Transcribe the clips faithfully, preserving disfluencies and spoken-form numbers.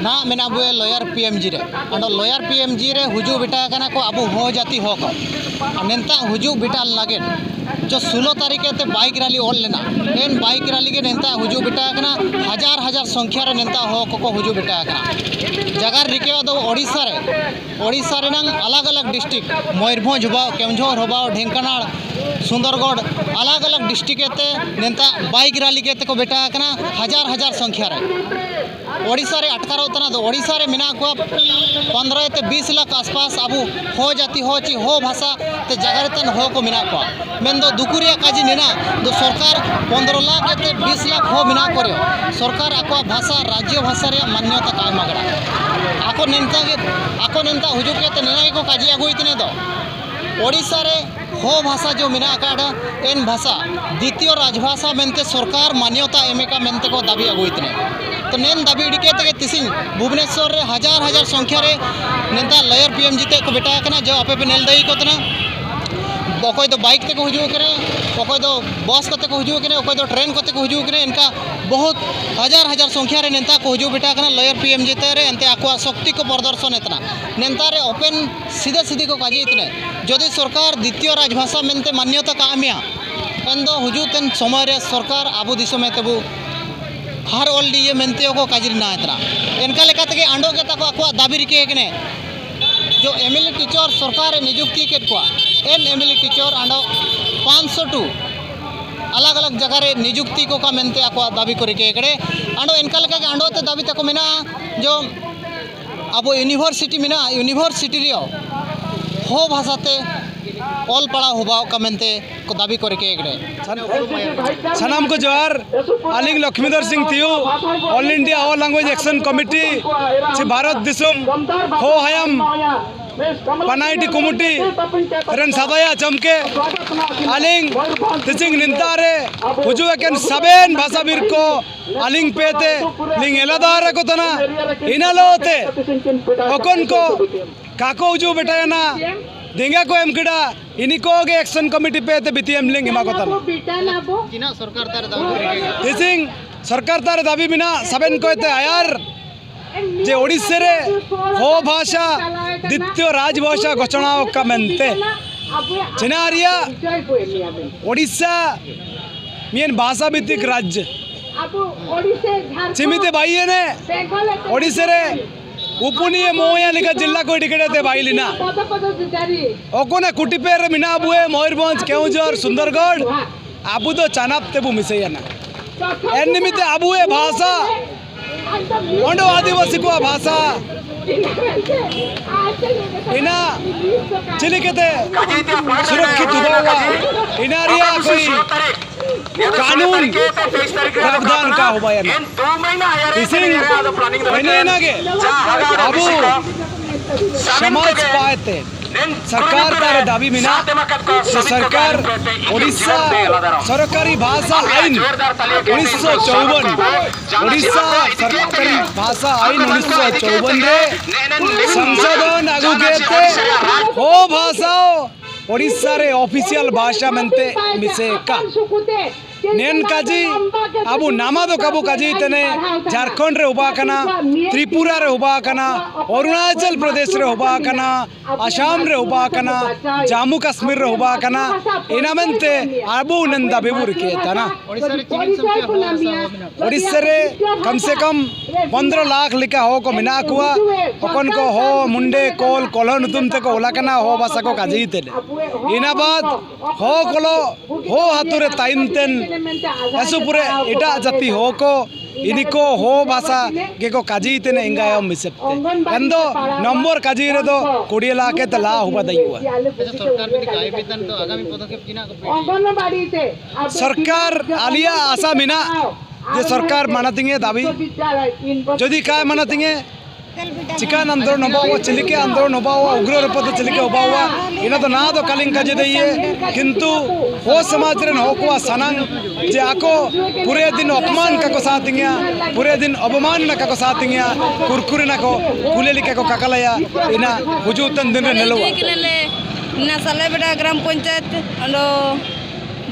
ᱱᱟᱦᱟᱜ ᱢᱮᱱᱟᱜ ᱵᱚᱭᱮ lawyer P M ᱡᱤ ᱨᱮ᱾ ᱟᱫᱚ ᱞᱚᱭᱟᱨ ᱯᱤ ᱮᱢ ᱡᱤ ᱨᱮ ᱦᱩᱡᱩᱜ ᱵᱮᱴᱟ ᱠᱟᱱᱟ ᱠᱚ ᱟᱵᱚ ᱦᱚ ᱡᱟᱹᱛᱤ ᱦᱚ ᱠᱚ᱾ ᱟᱨ ᱱᱮᱱᱛᱟ ᱦᱩᱡᱩᱜ ᱵᱮᱴᱟ ᱞᱟᱹᱜᱤᱫ ᱡᱚ ᱥᱳᱞᱳ ᱛᱟᱹᱨᱤᱠᱷ ᱛᱮ ᱵᱟᱭᱤᱠ ᱨᱟᱞᱤ ᱚᱞ ᱞᱮᱱᱟ᱾ ᱮᱱ ᱵᱟᱭᱤᱠ ᱨᱟᱞᱤ ᱜᱮ ᱱᱮᱱᱛᱟ ᱦᱩᱡᱩᱜ ᱵᱮᱴᱟ ᱠᱟᱱᱟ᱾ ᱦᱟᱡᱟᱨ ᱦᱟᱡᱟᱨ ᱥᱚᱝᱠᱷᱭᱟ ᱨᱮ ᱱᱮᱱᱛᱟ ᱦᱚ ᱠᱚᱠᱚ ᱦᱩᱡᱩᱜ ᱵᱮᱴᱟ ᱠᱟᱱᱟ᱾ ᱡᱟᱜᱟᱨ ᱨᱤᱠᱟᱹᱣᱟ ᱫᱚ ᱳᱰᱤᱥᱟ ᱨᱮ, ᱳᱰᱤᱥᱟ ᱨᱮᱱᱟᱝ ᱟᱞᱟᱜᱽ ᱟᱞᱟᱜᱽ ᱰᱤᱥᱴᱨᱤᱠᱴ, ᱢᱚᱭᱩᱨᱵᱷᱚᱸᱡᱽ ᱦᱚᱵᱟᱣ, ᱠᱮᱣᱚᱱᱡᱷᱚᱨ ᱦᱚᱵᱟᱣ, ᱰᱷᱮᱝᱠᱟᱱᱟᱲ, ᱥᱩᱱᱫᱚᱨᱜᱚᱲ, ᱟᱞᱟᱜᱽ ᱟᱞᱟᱜᱽ ᱰᱤᱥᱴᱨᱤᱠᱴ ᱛᱮ ᱱᱮᱱᱛᱟ ᱵᱟᱭᱤᱠ ᱨᱟᱞᱤ ᱜᱮ ᱛᱮᱠᱚ ᱵᱮᱴᱟ ᱟᱠᱟᱱᱟ ᱦᱟᱡᱟᱨ ᱦᱟᱡᱟᱨ ᱥᱚᱝᱠᱷᱭᱟ ᱨᱮ᱾ ᱳᱰᱤᱥᱟ ᱨᱮ ᱟᱴᱠᱟᱨᱚᱜ ᱠᱟᱱᱟ ᱫᱚ, ᱳᱰᱤᱥᱟ ᱨᱮ ᱢᱮᱱᱟᱜ ᱠᱚᱣᱟ ᱯᱚᱱᱫᱽᱨᱚ ᱛᱮ ᱵᱤᱥ ᱞᱟᱠᱷ ᱟᱥᱯᱟᱥ ᱟᱵᱚ ᱦᱚ ᱡᱟᱹᱛᱤ, ᱦᱚ ᱪᱤ ᱦᱚ ᱵᱷᱟᱥᱟ ᱛᱮ ᱡᱟᱜᱟᱨᱤᱛᱟᱱ ᱦᱚ ᱠᱚ ᱢᱮᱱᱟᱜ ᱠᱚᱣᱟ᱾ ᱢᱮᱱᱫᱚ ᱫᱩᱠᱩ ᱨᱮᱭᱟᱜ ᱠᱟᱡᱤ ᱱᱮᱱᱟ ᱫᱚ ᱥᱚᱨᱠᱟᱨ ᱯᱚᱱᱫᱽᱨᱚ ᱞᱟᱠᱷ ᱛᱮ ᱵᱤᱥ ᱞᱟᱠᱷ ᱦᱚ ᱢᱮᱱᱟᱜ ᱠᱚ ᱨᱮᱦᱚᱸ ᱥᱚᱨᱠᱟᱨ ᱟᱠᱚᱣᱟᱜ ᱵᱷᱟᱥᱟ, ᱨᱟᱡᱽᱡᱚ ᱵᱷᱟᱥᱟ ᱨᱮᱭᱟᱜ ᱢᱟᱱᱭᱚᱛᱟ ᱠᱟᱭ ᱢᱟᱜᱽᱲᱟ᱾ ᱟᱠᱚ ᱱᱮᱱᱛᱟ ᱜᱮ, ᱟᱠᱚ ᱱᱮᱱᱛᱟ ᱦᱩᱡᱩᱜ ᱠᱮ ᱛᱮ ᱱᱮᱱᱟ ᱜᱮᱠᱚ ᱠᱟᱡᱤ ᱟᱹᱜᱩᱭ ᱛᱤᱱᱟᱹ ᱫᱚ᱾ ᱳᱰᱤᱥᱟ ᱨᱮ ᱦᱚ ᱵᱷᱟᱥᱟ ᱡᱚ ᱢᱮᱱᱟᱜ ᱟᱠᱟᱫᱟ, ᱮᱱ ᱵᱷᱟᱥᱟ ᱫᱤᱛᱤᱭᱚ ᱨᱟᱡᱽᱵᱷᱟᱥᱟ ᱢᱮᱱᱛᱮ ᱥᱚᱨᱠᱟᱨ ᱢᱟᱱᱭᱚᱛᱟ ᱮᱢ ᱮᱠᱟ ᱢᱮᱱᱛᱮ ᱠᱚ ᱫᱟᱹᱵᱤ ᱟᱹᱜᱩᱭ ᱛᱤᱱᱟᱹ᱾ ᱛᱚ ᱱᱮᱱ ᱫᱟᱹᱵᱤ ᱤᱰᱤ ᱠᱮ ᱛᱮᱜᱮ ᱛᱤᱥᱤᱧ ᱵᱷᱩᱵᱽᱱᱮᱥᱚᱨ ᱨᱮ ᱦᱟᱡᱟᱨ ᱦᱟᱡᱟᱨ ᱥᱚᱝᱠᱷᱭᱟ ᱨᱮ ᱱᱮᱱᱛᱟ ᱞᱚᱭᱟᱨ ᱯᱤ ᱮᱢ ᱡᱤ ᱛᱮ ᱠᱚ ᱵᱮᱴᱟ ᱟᱠᱟᱱᱟ, ᱡᱚ ᱟᱯᱮ ᱯᱮ ᱱᱮᱞ ᱫᱟᱹᱭᱤ ᱠᱚ ᱛᱟᱦᱮᱱᱟ᱾ ᱚᱠᱚᱭ ᱫᱚ ᱵᱟᱭᱤᱠ ᱛᱮᱠᱚ ᱦᱤᱡᱩᱜ ᱠᱟᱱᱟ, ᱚᱠᱚᱭ ᱫᱚ ᱵᱚᱥ ᱠᱚᱛᱮ ᱠᱚ ᱦᱤᱡᱩᱜ ᱠᱟᱱᱟ, ᱚᱠᱚᱭ ᱫᱚ ᱴᱨᱮᱱ ᱠᱚᱛᱮ ᱠᱚ ᱦᱤᱡᱩᱜ ᱠᱟᱱᱟ᱾ ᱮᱱᱠᱟ ᱵᱚᱦᱩᱛ ᱦᱟᱡᱟᱨ ᱦᱟᱡᱟᱨ ᱥᱚᱝᱠᱷᱭᱟ ᱨᱮ ᱱᱮᱱᱛᱟ ᱠᱚ ᱦᱤᱡᱩᱜ ᱵᱮᱴᱟ ᱠᱟᱱᱟ ᱞᱚᱭᱟᱨ ᱯᱤ ᱮᱢ ᱡᱤ ᱛᱮ ᱨᱮ, ᱮᱱᱛᱮ ᱟᱠᱚᱣᱟᱜ ᱥᱚᱠᱛᱤ ᱠᱚ ᱯᱨᱚᱫᱚᱨᱥᱚᱱ ᱮᱫ ᱠᱟᱱᱟ᱾ ᱱᱮᱱᱛᱟ ᱨᱮ ᱳᱯᱮᱱ ᱥᱤᱫᱷᱟᱹ ᱥᱤᱫᱷᱤ ᱠᱚ ᱠᱟᱡᱤ ᱛᱤᱱᱟᱹ᱾ ᱡᱩᱫᱤ ᱥᱚᱨᱠᱟᱨ ᱫᱤᱛᱤᱭᱚ ᱨᱟᱡᱽᱵᱷᱟᱥᱟ ᱢᱮᱱᱛᱮ ᱢᱟᱱᱭᱚᱛᱟ ᱠᱟᱜ ᱢᱮᱭᱟ, ᱮᱱᱫᱚ ᱦᱤᱡᱩᱜ ᱛᱮᱱ ᱥᱚᱢᱚᱭ ᱨᱮ ᱥᱚᱨᱠᱟᱨ ᱟᱵᱚ ᱫᱤᱥᱚᱢ ᱮ ᱛᱮᱵᱚ ᱦᱟᱨ ᱚᱞ ᱰᱤ ᱤᱭᱟᱹ ᱢᱮᱱᱛᱮ ᱠᱚ ᱠᱟᱡᱽᱨᱤ ᱱᱟᱭ ᱛᱟᱨᱟ᱾ ᱮᱱᱠᱟ ᱞᱮᱠᱟ ᱛᱮᱜᱮ ᱟᱸᱰᱚ ᱜᱮ ᱛᱟᱠᱚ ᱟᱠᱚᱣᱟᱜ ᱫᱟᱹᱵᱤ ᱨᱤᱠᱟᱹ ᱠᱟᱱᱟ᱾ ᱡᱚ ᱮᱢ ᱮᱞ ᱮ ᱴᱤᱪᱟᱨ ᱥᱚᱨᱠᱟᱨ ᱮ ᱱᱤᱡᱩᱠᱛᱤ ᱠᱮᱫ ᱠᱚᱣᱟ, ᱮᱱ ᱮᱢ ᱮᱞ ᱮ ᱴᱤᱪᱟᱨ ᱟᱸᱰᱚ ᱯᱟᱸᱪᱥᱚ ᱴᱩ ᱟᱞᱟᱜᱽ ᱟᱞᱟᱜᱽ ᱡᱟᱭᱜᱟ ᱨᱮ ᱱᱤᱡᱩᱠᱛᱤ ᱠᱚ ᱠᱟ ᱢᱮᱱᱛᱮ ᱟᱠᱚᱣᱟᱜ ᱫᱟᱹᱵᱤ ᱠᱚ ᱨᱤᱠᱟᱹ ᱠᱟᱱᱟ᱾ ᱟᱸᱰᱚ ᱮᱱᱠᱟ ᱞᱮᱠᱟ ᱜᱮ ᱟᱸᱰᱚ ᱛᱮ ᱫᱟᱹᱵᱤ ᱛᱟᱠᱚ ᱢᱮᱱᱟᱜᱼᱟ ᱡᱚ ᱟᱵᱚ ᱤᱭᱩᱱᱤᱵᱷᱟᱨᱥᱤᱴᱤ ᱢᱮᱱᱟᱜᱼᱟ, ᱤᱭᱩᱱᱤᱵᱷᱟᱨᱥᱤᱴᱤ ᱨᱮᱭᱟᱜ ᱦᱚ ᱵᱷᱟᱥᱟ ᱛᱮ ᱚᱞ ᱯᱟᱲᱦᱟᱣ ᱦᱚᱵᱟᱣ ᱠᱟ ᱢᱮᱱᱛᱮ ᱠᱚ ᱫᱟᱹᱵᱤ ᱠᱚ ᱨᱤᱠᱟᱹ ᱠᱟᱱᱟ᱾ ᱥᱟᱱᱟᱢ ᱠᱚ ᱡᱚᱦᱟᱨ᱾ ᱟᱹᱞᱤᱧ ᱞᱚᱠᱷᱢᱤᱫᱷᱚᱨ ᱥᱤᱝ ᱛᱤᱭᱩ, All India All Language Action Committee ᱪᱮ ᱵᱷᱟᱨᱚᱛ ᱫᱤᱥᱚᱢ ᱦᱚ ᱦᱟᱭᱟᱢ ᱯᱟᱱᱟᱭᱴᱤ ᱠᱚᱢᱤᱴᱤ ᱨᱮᱱ ᱥᱟᱫᱟᱭᱟ ᱪᱟᱢᱠᱮ᱾ ᱟᱹᱞᱤᱧ ᱛᱤᱥᱤᱝ ᱱᱤᱱᱛᱟ ᱨᱮ ᱦᱩᱡᱩᱜ ᱮᱠᱮᱱ ᱥᱟᱵᱮᱱ ᱵᱷᱟᱥᱟ ᱵᱤᱨ ᱠᱚ ᱟᱹᱞᱤᱧ ᱯᱮ ᱛᱮ ᱞᱤᱧ ᱮᱞᱟᱫᱟ ᱨᱮ ᱠᱚ ᱛᱟᱦᱮᱱᱟ᱾ ᱤᱱᱟᱹ ᱞᱚ ᱛᱮ ᱚᱠᱚᱱ ᱠᱚ ᱠᱟᱠᱚ ᱦᱩᱡᱩᱜ ᱵᱮᱴᱟᱭᱟᱱᱟ, ᱫᱮᱸᱜᱟ ᱠᱚ ᱮᱢ ᱠᱮᱫᱟ, ᱤᱱᱤ ᱠᱚ ᱜᱮ ᱮᱠᱥᱚᱱ ᱠᱚᱢᱤᱴᱤ ᱯᱮ ᱛᱮ ᱵᱤᱛᱤ ᱮᱢ ᱞᱤᱧ ᱮᱢᱟ ᱠᱚ ᱛᱟᱦᱮᱱᱟ᱾ ᱛᱤᱱᱟᱹᱜ ᱥᱚᱨᱠᱟᱨ ᱛᱟᱨ ᱫᱟᱵᱤ ᱠᱚ ᱨᱤᱠᱟᱹ ᱠᱟᱱᱟ? ᱛᱤᱥᱤᱝ ᱥᱚᱨᱠᱟᱨ ᱛᱟᱨ ᱫᱟᱵᱤ ᱢᱮᱱᱟᱜ ᱥᱟᱵᱮᱱ ᱠᱚᱭ ᱛᱮ ᱟᱭᱟᱨ ᱡᱮ ᱳᱰᱤᱥᱟ ᱨᱮ ᱦᱳ ᱵᱷᱟᱥᱟ ᱫᱤᱛᱭᱚ ᱨᱟᱡᱽ ᱵᱷᱟᱥᱟ ᱜᱷᱳᱥᱚᱱᱟ ᱟᱠᱟᱫ ᱢᱮᱱᱛᱮ᱾ ᱪᱮᱱᱟ ᱨᱮᱭᱟᱜ ᱳᱰᱤᱥᱟ ᱢᱤᱫ ᱵᱷᱟᱥᱟ ᱵᱷᱤᱛᱛᱤᱠ ᱨᱟᱡᱽᱡᱚ᱾ ᱪᱤᱢᱤᱛᱮ ᱵᱟᱭ ᱮᱱᱮ ᱳᱰᱤᱥᱟ ᱨᱮ ᱩᱯᱩᱱᱤᱭᱟᱹ ᱢᱚᱦᱚᱭᱟ ᱞᱮᱠᱟ ᱡᱤᱞᱞᱟ ᱠᱚ ᱤᱫᱤ ᱠᱟᱛᱮ ᱵᱟᱭ ᱞᱮᱱᱟ᱾ ᱚᱠᱚᱱᱮ ᱠᱩᱴᱤᱯᱮ ᱨᱮ ᱢᱮᱱᱟᱜ ᱟᱵᱚ ᱮ ᱢᱚᱭᱩᱨᱵᱷᱚᱸᱡᱽ, ᱠᱮᱣᱚᱱᱡᱷᱚᱨ, ᱥᱩᱱᱫᱚᱨᱜᱚᱲ, ᱟᱵᱚ ᱫᱚ ᱪᱟᱱᱟᱯ ᱛᱮᱵᱚ ᱢᱤᱥᱟᱹᱭᱟᱱᱟ᱾ ᱮᱱ ᱱᱤᱢᱤᱛᱮ ᱟᱵᱚᱣᱟᱜ ᱵᱷᱟᱥᱟ ᱚᱸᱰᱮ ᱟᱹᱫᱤᱵᱟᱹᱥᱤ ᱠᱚᱣᱟᱜ ᱵᱷᱟᱥᱟ ᱤᱱᱟ ᱪᱤᱞᱤᱠᱟᱛᱮ ᱥᱩᱨᱚᱠᱷᱤᱛ ᱫᱚᱦᱚᱣᱟ, ᱤᱱᱟ ᱨᱮᱭᱟᱜ ᱠᱳᱭ ᱠᱟᱱᱩᱱ ᱯᱨᱟᱵᱫᱷᱟᱱ ᱠᱟ ᱦᱚᱵᱟᱭᱟᱱᱟ᱾ ᱤᱥᱤᱱ ᱮᱱᱮ ᱮᱱᱟᱜᱮ ᱟᱵᱚ ᱥᱚᱢᱟᱡᱽ ᱯᱟᱭᱛᱮ ᱥᱚᱨᱠᱟᱨ ᱛᱟᱨᱮ ᱫᱟᱹᱵᱤ ᱢᱮᱱᱟᱜ ᱡᱮ ᱥᱚᱨᱠᱟᱨ ᱳᱰᱤᱥᱟ ᱥᱚᱨᱠᱟᱨᱤ ᱵᱷᱟᱥᱟ ᱟᱭᱤᱱ ᱩᱱᱤᱥᱥᱚ ᱪᱚᱣᱵᱚᱱ, ᱳᱰᱤᱥᱟ ᱥᱚᱨᱠᱟᱨᱤ ᱵᱷᱟᱥᱟ ᱟᱭᱤᱱ ᱩᱱᱤᱥᱥᱚ ᱪᱚᱣᱵᱚᱱ ᱨᱮ ᱥᱚᱝᱥᱳᱫᱷᱚᱱ ᱟᱹᱜᱩ ᱠᱮᱫ ᱛᱮ ᱦᱳ ᱵᱷᱟᱥᱟ ᱳᱰᱤᱥᱟ ᱨᱮ ᱚᱯᱷᱤᱥᱤᱭᱟᱞ ᱵᱷᱟᱥᱟ ᱢᱮᱱᱛᱮ ᱢᱤᱥᱮ ᱠᱟ᱾ ᱱᱮᱱ ᱠᱟᱡᱤ ᱟᱵᱚ ᱱᱟᱢᱟ ᱫᱚ ᱠᱟᱵᱚ ᱠᱟᱡᱤ ᱛᱮᱱᱮ ᱡᱷᱟᱲᱠᱷᱚᱸᱰ ᱨᱮ ᱦᱚᱵᱟ ᱠᱟᱱᱟ, ᱛᱨᱤᱯᱩᱨᱟ ᱨᱮ ᱦᱚᱵᱟ ᱠᱟᱱᱟ, ᱚᱨᱩᱬᱟᱪᱚᱞ ᱯᱨᱚᱫᱮᱥ ᱨᱮ ᱦᱚᱵᱟ ᱠᱟᱱᱟ, ᱟᱥᱟᱢ ᱨᱮ ᱦᱚᱵᱟ ᱠᱟᱱᱟ, ᱡᱟᱢᱢᱩ ᱠᱟᱥᱢᱤᱨ ᱨᱮ ᱦᱚᱵᱟ ᱠᱟᱱᱟ᱾ ᱤᱱᱟ ᱢᱮᱱᱛᱮ ᱟᱵᱚ ᱩᱱᱟᱹᱱ ᱫᱟᱹᱵᱤ ᱵᱚ ᱨᱤᱠᱟᱹᱭᱮᱫ ᱛᱟᱦᱮᱱᱟ᱾ ᱳᱰᱤᱥᱟ ᱨᱮ ᱪᱤᱞᱤ ᱥᱚᱝᱠᱷᱭᱟ ᱦᱚᱲ ᱦᱟᱥᱟ ᱦᱚᱵᱟ ᱢᱮᱱᱟᱜᱼᱟ? ᱳᱰᱤᱥᱟ ᱨᱮ ᱠᱚᱢ ᱥᱮ ᱠᱚᱢ ᱯᱚᱱᱫᱽᱨᱚ ᱞᱟᱠᱷ ᱞᱮᱠᱟ ᱦᱚᱲ ᱠᱚ ᱢᱮᱱᱟᱜ ᱠᱚᱣᱟ᱾ ᱦᱚᱯᱚᱱ ᱠᱚ ᱦᱚ, ᱢᱩᱱᱰᱮ, ᱠᱳᱞ, ᱠᱚᱞᱦᱚ ᱧᱩᱛᱩᱢ ᱛᱮᱠᱚ ᱚᱞ ᱟᱠᱟᱱᱟ ᱦᱚ ᱵᱷᱟᱥᱟ ᱠᱚ ᱠᱟᱡᱤ ᱛᱮ᱾ ᱤᱱᱟ ᱵᱟᱫ ᱦᱚ ᱠᱚᱞᱚ ᱦᱚ ᱟᱛᱳ ᱨᱮ ᱛᱟᱭᱚᱢ ᱛᱮᱱ ᱮᱥᱩ ᱯᱩᱨᱮ ᱮᱴᱟᱜ ᱡᱟᱹᱛᱤ ᱦᱚ ᱠᱚ ᱤᱱᱤ ᱠᱚ ᱦᱚ ᱵᱷᱟᱥᱟ ᱜᱮᱠᱚ ᱠᱟᱡᱤ ᱛᱮᱱᱮ ᱮᱸᱜᱟᱭᱚᱢ ᱢᱤᱥᱮᱵ ᱛᱮ᱾ ᱮᱱᱫᱚ ᱱᱚᱢᱵᱚᱨ ᱠᱟᱡᱤ ᱨᱮᱫᱚ ᱠᱩᱲᱤ ᱞᱟᱠᱷ ᱮ ᱛᱮ ᱞᱟ ᱦᱩᱵᱟ ᱫᱟᱭᱩᱜᱼᱟ᱾ ᱟᱪᱪᱷᱟ, ᱥᱚᱨᱠᱟᱨ ᱡᱩᱫᱤ ᱠᱟᱭ ᱵᱮᱛᱚᱱ ᱫᱚ ᱟᱜᱟᱢᱤ ᱯᱚᱫᱚᱠᱷᱮᱯ ᱪᱮᱫ ᱱᱟᱜ ᱠᱚᱯᱮ ᱤᱫᱤᱭᱟ? ᱥᱚᱨᱠᱟᱨ ᱟᱞᱮᱭᱟᱜ ᱟᱥᱟ ᱢᱮᱱᱟᱜ ᱡᱮ ᱥᱚᱨᱠᱟᱨ ᱢᱟᱱᱟ ᱛᱤᱧᱮ ᱫᱟᱵᱤ, ᱡᱩᱫᱤ ᱠᱟᱭ ᱢᱟᱱᱟ ᱛᱤᱧᱮ ᱪᱤᱠᱟᱱ ᱟᱱᱫᱳᱞᱚᱱ ᱦᱚᱵᱟᱣᱟ, ᱪᱤᱞᱤᱠᱮ ᱟᱱᱫᱳᱞᱚᱱ ᱦᱚᱵᱟᱣᱟ, ᱩᱜᱽᱨᱚ ᱨᱮᱯᱚᱫ ᱪᱤᱞᱤᱠᱮ ᱦᱚᱵᱟᱣᱟ, ᱤᱱᱟ ᱫᱚ ᱱᱟ ᱫᱚ ᱠᱟᱞᱤᱝ ᱠᱟᱡᱮ ᱫᱮᱭᱮ, ᱠᱤᱱᱛᱩ ᱦᱚ ᱥᱚᱢᱟᱡᱽ ᱨᱮᱱ ᱦᱚ ᱠᱚᱣᱟ ᱥᱟᱱᱟᱝ ᱡᱮ ᱟᱠᱚ ᱯᱩᱨᱟᱹ ᱫᱤᱱ ᱚᱯᱢᱟᱱ ᱠᱟᱠᱚ ᱥᱟᱛᱤᱝᱭᱟ, ᱯᱩᱨᱟᱹ ᱫᱤᱱ ᱚᱵᱚᱢᱟᱱ ᱱᱟ ᱠᱟᱠᱚ ᱥᱟᱛᱤᱝᱭᱟ, ᱠᱩᱨᱠᱩᱨᱤ ᱱᱟᱠᱚ, ᱠᱩᱞᱮ ᱞᱮᱠᱟ ᱠᱚ ᱠᱟᱠᱟᱞᱟᱭᱟ, ᱤᱱᱟ ᱦᱩᱡᱩᱜ ᱛᱟᱱ ᱫᱤᱱ ᱨᱮ ᱟᱞᱮ ᱱᱮᱞᱚᱜᱼᱟ᱾ ᱦᱤᱡᱩᱜ ᱠᱟᱱᱟᱞᱮ ᱱᱟ ᱥᱟᱞᱮᱵᱮᱰᱟ ᱜᱨᱟᱢ ᱯᱚᱧᱪᱟᱭᱮᱛ, ᱚᱸᱰᱮ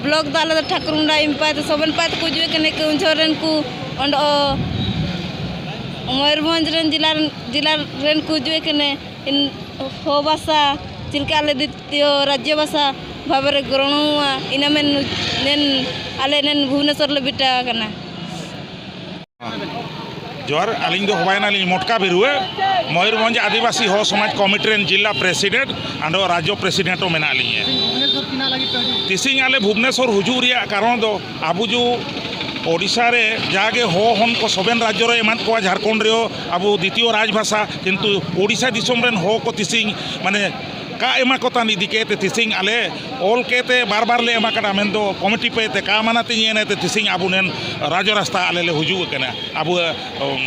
ᱵᱞᱚᱠ ᱫᱚ ᱟᱞᱮ ᱫᱚ ᱴᱷᱟᱠᱩᱨ ᱢᱩᱱᱰᱟ ᱤᱢᱯᱟᱭ ᱛᱮ ᱥᱚᱵᱮᱱ ᱯᱟᱭ ᱛᱮᱠᱚ ᱦᱤᱡᱩᱜ ᱠᱟᱱᱟ, ᱠᱚ ᱩᱱ ᱡᱷᱚᱨ ᱨᱮᱱ ᱠᱚ ᱚᱸᱰᱮ ᱢᱚᱭᱩᱨᱵᱷᱚᱸᱡᱽ ᱨᱮᱱ ᱡᱮᱞᱟ ᱨᱮᱱ, ᱡᱮᱞᱟ ᱨᱮᱱ ᱠᱚ ᱦᱤᱡᱩᱜ ᱠᱟᱱᱟ, ᱤᱱ-, ᱦᱚ ᱵᱷᱟᱥᱟ ᱪᱮᱫ ᱞᱮᱠᱟ ᱟᱞᱮ ᱫᱤᱛᱤᱭᱚ ᱨᱟᱡᱽᱡᱚ ᱵᱷᱟᱥᱟ ᱵᱷᱟᱵᱮ ᱨᱮ ᱜᱚᱱᱚᱱᱚᱜᱼᱟ, ᱤᱱᱟᱹ ᱢᱮᱱ, ᱢᱮᱱ ᱟᱞᱮ ᱱᱮᱱ ᱵᱷᱩᱵᱽᱱᱮᱥᱚᱨ ᱞᱮ ᱵᱤᱴᱟᱹᱣ ᱟᱠᱟᱱᱟ᱾ ᱡᱚᱦᱟᱨ, ᱟᱹᱞᱤᱧ ᱫᱚ ᱦᱚᱵᱟᱭᱱᱟᱞᱤᱧ ᱢᱚᱴᱠᱟ ᱵᱤᱨᱩᱣᱟᱹ, ᱢᱚᱭᱩᱨᱵᱷᱚᱸᱡᱽ ᱟᱹᱫᱤᱵᱟᱹᱥᱤ ᱦᱚᱲ ᱥᱚᱢᱟᱡᱽ ᱠᱚᱢᱤᱴᱤ ᱨᱮᱱ ᱡᱤᱞᱟ ᱯᱨᱮᱥᱤᱰᱮᱱᱴ, ᱟᱫᱚ ᱨᱟᱡᱽᱡᱚ ᱯᱨᱮᱥᱤᱰᱮᱱᱴ ᱦᱚᱸ ᱢᱮᱱᱟᱜ ᱞᱤᱧᱟ᱾ ᱵᱷᱩᱵᱽᱱᱮᱥᱚᱨ ᱛᱤᱱᱟᱹᱜ ᱞᱟᱹᱜᱤᱫ ᱯᱮ ᱦᱤᱡᱩᱜ? ᱛᱤᱥᱤᱧ ᱟᱞᱮ ᱵᱷᱩᱵᱽᱱᱮᱥᱚᱨ ᱦᱤᱡᱩᱜ ᱨᱮᱭᱟᱜ ᱠᱟᱨᱚᱱ ᱫᱚ ᱟᱵᱚ ᱡᱚ ᱳᱰᱤᱥᱟ ᱨᱮ ᱡᱟᱜᱮ ᱦᱚᱲ ᱦᱚᱱ ᱠᱚ ᱥᱚᱵᱮᱱ ᱨᱟᱡᱽᱡᱚ ᱨᱮ ᱮᱢᱟᱱ ᱠᱚᱣᱟ, ᱡᱷᱟᱲᱠᱷᱚᱸᱰ ᱨᱮᱦᱚᱸ ᱟᱵᱚ ᱫᱤᱛᱤᱭᱚ ᱨᱟᱡᱽ ᱵᱷᱟᱥᱟ, ᱠᱤᱱᱛᱩ ᱳᱰᱤᱥᱟ ᱫᱤᱥᱚᱢ ᱨᱮᱱ ᱦᱚᱲ ᱠᱚ ᱛᱤᱥᱤᱧ ᱢᱟᱱᱮ ᱠᱟ ᱮᱢᱟ ᱠᱚ ᱛᱟᱱ ᱤᱫᱤ ᱠᱟᱛᱮ ᱛᱤᱥᱤᱧ ᱟᱞᱮ ᱚᱞ ᱠᱟᱛᱮ ᱵᱟᱨ ᱵᱟᱨ ᱞᱮ ᱮᱢᱟ ᱠᱟᱱᱟ, ᱢᱮᱱᱫᱚ ᱠᱚᱢᱤᱴᱤ ᱯᱮ ᱛᱮ ᱠᱟ ᱢᱟᱱᱟ ᱛᱤᱧ ᱮᱱᱮ ᱛᱮ ᱛᱤᱥᱤᱧ ᱟᱵᱚ ᱱᱮᱱ ᱨᱟᱡᱽ ᱨᱟᱥᱛᱟ ᱟᱞᱮ ᱞᱮ ᱦᱤᱡᱩᱜ ᱠᱟᱱᱟ᱾ ᱟᱵᱚ, ᱩᱢ,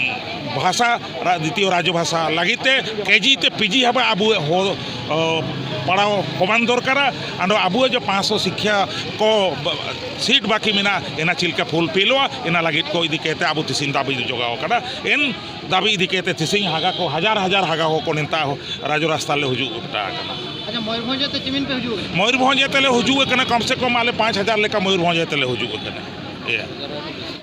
ᱵᱷᱟᱥᱟ, ᱨᱟ-, ᱫᱤᱛᱤᱭᱚ ᱨᱟᱡᱽ ᱵᱷᱟᱥᱟ ᱞᱟᱹᱜᱤᱫ ᱛᱮ ᱠᱮᱡᱤ ᱛᱮ ᱯᱤᱡᱤ ᱦᱟᱵᱟ ᱟᱵᱚ ᱦᱚᱲ, ᱚ, ᱯᱟᱲᱦᱟᱣ ᱠᱚᱢᱟᱱ ᱫᱚᱨᱠᱟᱨᱟ᱾ ᱟᱫᱚ ᱟᱵᱚᱣᱟᱜ ᱡᱮ ᱯᱟᱸᱪᱥᱚ ᱥᱤᱠᱠᱷᱟ ᱠᱚ ᱵᱟ-, ᱥᱤᱴ ᱵᱟᱹᱠᱤ ᱢᱮᱱᱟᱜᱼᱟ, ᱮᱱᱟ ᱪᱮᱫ ᱞᱮᱠᱟ ᱯᱷᱩᱞᱯᱷᱤᱞᱚᱜᱼᱟ, ᱮᱱᱟ ᱞᱟᱹᱜᱤᱫ ᱠᱚ ᱤᱫᱤ ᱠᱟᱛᱮ ᱟᱵᱚ ᱛᱤᱥᱤᱧ ᱫᱟᱵᱤ ᱡᱚᱜᱟᱣ ᱠᱟᱱᱟ᱾ ᱮᱱ ᱫᱟᱵᱤ ᱤᱫᱤ ᱠᱟᱛᱮ ᱛᱤᱥᱤᱧ ᱦᱟᱜᱟ ᱠᱚ ᱦᱟᱡᱟᱨ ᱦᱟᱡᱟᱨ ᱦᱟᱜᱟ ᱦᱚᱲ ᱠᱚ ᱱᱮᱛᱟ ᱦᱚ-, ᱨᱟᱡᱽ ᱨᱟᱥᱛᱟ ᱞᱮ ᱦᱤᱡᱩᱜ ᱜᱚᱴᱟ ᱟᱠᱟᱱᱟ᱾ ᱟᱪᱪᱷᱟ, ᱢᱚᱭᱩᱨᱵᱷᱚᱸᱡᱽ ᱛᱮ ᱪᱮᱢᱤᱱ ᱯᱮ ᱦᱤᱡᱩᱜ ᱠᱟᱱᱟ? ᱢᱚᱭᱩᱨᱵᱷᱚᱸᱡᱽ ᱛᱮᱞᱮ ᱦᱤᱡᱩᱜ ᱠᱟᱱᱟ, ᱠᱚᱢ ᱥᱮ ᱠᱚᱢ ᱟᱞᱮ ᱯᱟᱸᱪ ᱦᱟᱡᱟᱨ ᱞᱮᱠᱟ ᱢᱚᱭᱩᱨᱵᱷᱚᱸᱡᱽ ᱛᱮᱞᱮ ᱦᱤᱡᱩᱜ ᱠᱟᱱᱟ᱾ ᱤᱭᱟᱹ᱾